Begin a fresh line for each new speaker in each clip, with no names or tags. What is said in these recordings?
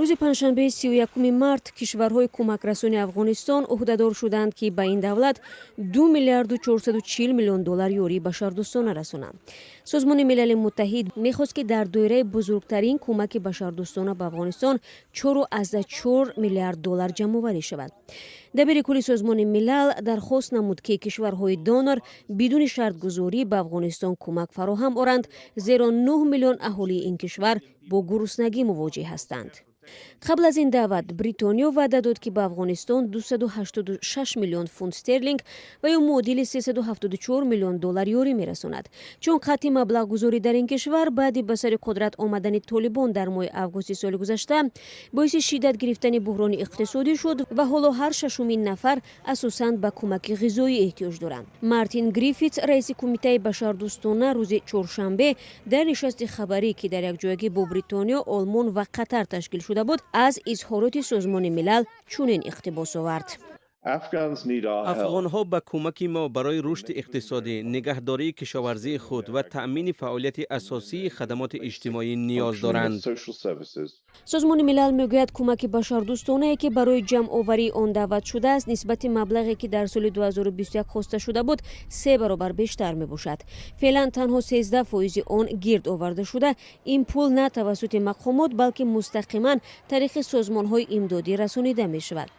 Рӯзи панҷшанбеи 31-уми март кишварҳои кӯмакрасони Афғонистон ӯҳдадор шуданд, ки ба ин давлат 2 миллиарду 440 миллион доллар ёрии башардӯстона расонанд. Созмони Милали Муттаҳид мехост, ки дар доираи бузургтарин кӯмаки башардӯстона ба Афғонистон 4,4 миллиард доллар ҷамъоварӣ шавад. Дабири кулли Созмони Милал дархост намуд, ки кишварҳои донор бидуни шартгузорӣ ба Афғонистон кӯмак фароҳам оранд, зеро 9 миллион аҳолии ин кишвар бо гуруснагӣ мувоҷеҳ ҳастанд. Қабл аз ин даъват Бритониё ваъда дод, ки ба Афғонистон 286 миллион фунт стерлинг ва ё муодили 374 миллион доллар ёрӣ мерасонад, чун қатъи маблағгузорӣ дар ин кишвар баъди ба сари қудрат омадани Толибон дар моҳи августи соли гузашта боиси шиддат гирифтани буҳрони иқтисодӣ шуд ва ҳоло ҳар шашумин нафар асосан ба кӯмаки ғизоӣ эҳтиёҷ доранд. Мартин Гриффитс, раиси Кумитаи башардӯстона, рӯзи чоршанбе дар нишасти хабарӣ, ки дар якҷоягӣ бо Бритониё, Олмон ва Қатар ташкил шуда буд, аз изҳороти Созмони Милал чунин иқтибос овард:
Афғонҳо ба кӯмаки мо барои рушди иқтисодӣ, нигаҳдории кишоварзии худ ва таъмини фаъолияти асосии хадамоти иҷтимоӣ ниёз доранд.
social services.
Созмони Милал мегӯяд, кӯмаки башардӯстонае, ки барои ҷамъоварии он даъват шудааст, нисбати маблағе, ки дар соли 2021 хоста шуда буд, се баробар бештар мебошад. Феълан танҳо 13 фоизи он гирд оварда шуда. Ин пул на тавассути мақомот, балки мустақиман тариқи созмонҳои имдодӣ расонида мешавад.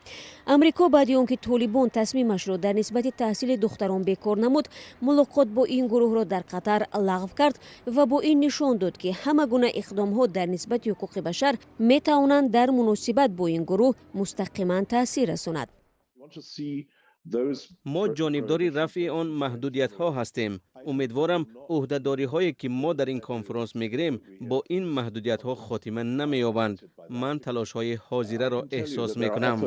Амрико баъди он ки Толибон тасмимашро дар нисбати таҳсили духтарон бекор намуд, мулоқот бо ин гурӯҳро дар Қатар лағв кард ва бо ин нишон дод, ки ҳама гуна иқдомҳо дар нисбати ҳуқуқи башар метавонанд дар муносибат бо ин гурӯҳ мустақиман таъсир расонад.
Мо ҷонибдори рафъи он маҳдудиятҳо ҳастем. Умедворам, ӯҳдадориҳое, ки мо дар ин конфронс мегирем, бо ин маҳдудиятҳо хотима намеёбанд. Ман талошҳои ҳозираро эҳсос мекунам.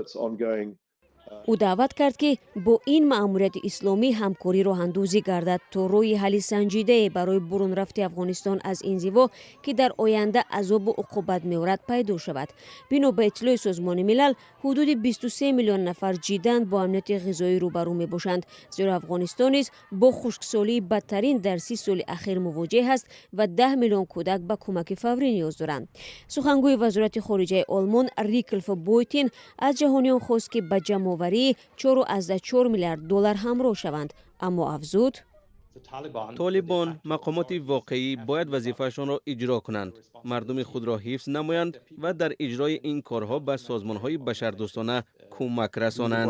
Ӯ даъват кард, ки бо ин маъмурияти исломӣ ҳамкорӣ роҳандозӣ гардад, то роҳи ҳалли санҷидае барои бурунрафти Афғонистон аз инзиво, ки дар оянда азобу уқубат меорад, пайдо шавад. Бино ба иттилои Созмони Милал, ҳудуди 23 миллион нафар ҷиддан бо амнияти ғизоӣ рӯбарӯ мебошанд, зеро Афғонистон низ бо хушксолии бадтарин дар 30 соли ахир мувоҷеҳ аст ва 10 миллион кӯдак ба кӯмаки фаврӣ ниёз доранд. Сухангӯи Вазорати хориҷаи Олмон Риклф Бойтин аз ҷаҳониён хост, ки ба ҷамъоварии 4,4 миллиард доллар ҳамроҳ шаванд, аммо афзуд:
Толибон, мақомоти воқеӣ бояд вазифаашонро иҷро кунанд, мардуми худро ҳифз намоянд ва дар иҷрои ин корҳо ба созмонҳои башардӯстона кӯмак расонанд.